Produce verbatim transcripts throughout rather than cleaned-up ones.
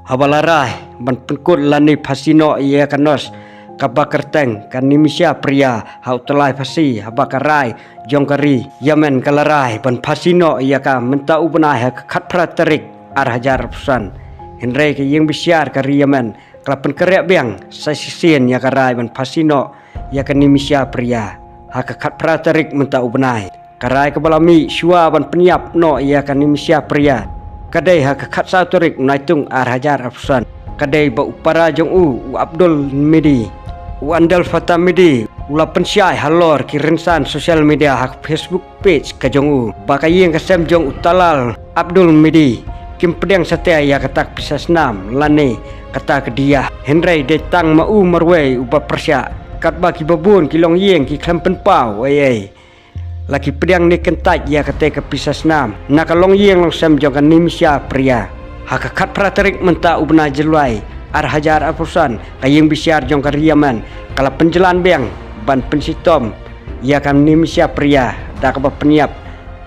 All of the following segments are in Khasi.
Haba la rai ban pynkut lane phasi noh ïa ka nurse kaba kyrteng ka Nimesha Priya ha u tyllai phasi, haba ka rai jong ka ri Yemen ka la rai ban phasi noh ïa ka mynta u bnai ha ka khatphra tarik ar hajar arphew san. Hynrei ka ïing bishar ka ri Yemen ka la pynkhreh biang sa shisien ïa ka rai ban phasi noh ïa ka Nimesha Priya ha ka khatphra tarik mynta u bnai. Ka rai kaba la mih shuwa ban pynïap noh ïa ka Nimesha Priya ka dei ha ka khatsaw tarik u Naitung ar hajar arphew san. Ka dei ba u para jong u, u Abdul Midi, u Andal Fatah Midi, u la pynshai halor ki rynsan social media ha ka Facebook page ka jong u ba ka ïing ka sem jong u Talal Abdul Midi kim pdiang satia ïa kata ka pisa snam lane kata ka diya. Hynrei dei tang ma u marwei uba pyrshah, katba kiba bun ki longïing ki khlem pynpaw ei ei. La ki pdiang ne kyntait ïa kata ka pisa snam na ka longïing longsem jong ka Nimesha Priya. Ha ka khatphra tarik mynta u bnai July ar hajar arphew san, ka ïing bishar jong ka ri Yemen ka la pynjlan biang ban pynshitom ïa ka Nimesha Priya da kaba pynïap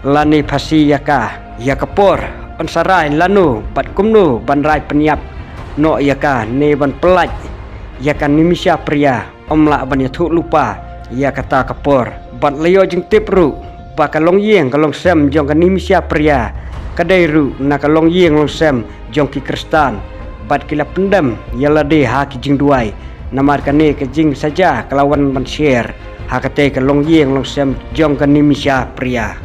lane phasi ïa ka. Ïa ka por ban sa rai lano bad kumno ban rai pynïap noh ïa ka ne ban pyllait ïa ka Nimesha Priya ym lah ban ïathuh lypa ïa kata ka por. Bad la ïoh jingtip ruh ba ka longïing ka longsem jong ka Nimesha Priya ka dei ruh na ka longïing longsem jong ki Khristan, bad ki la pyndem ïa lade ha ki jingduwai. Namar kane ka jingsaja ka la wan ban sher ha kata ka longïing longsem jong ka Nimesha Priya.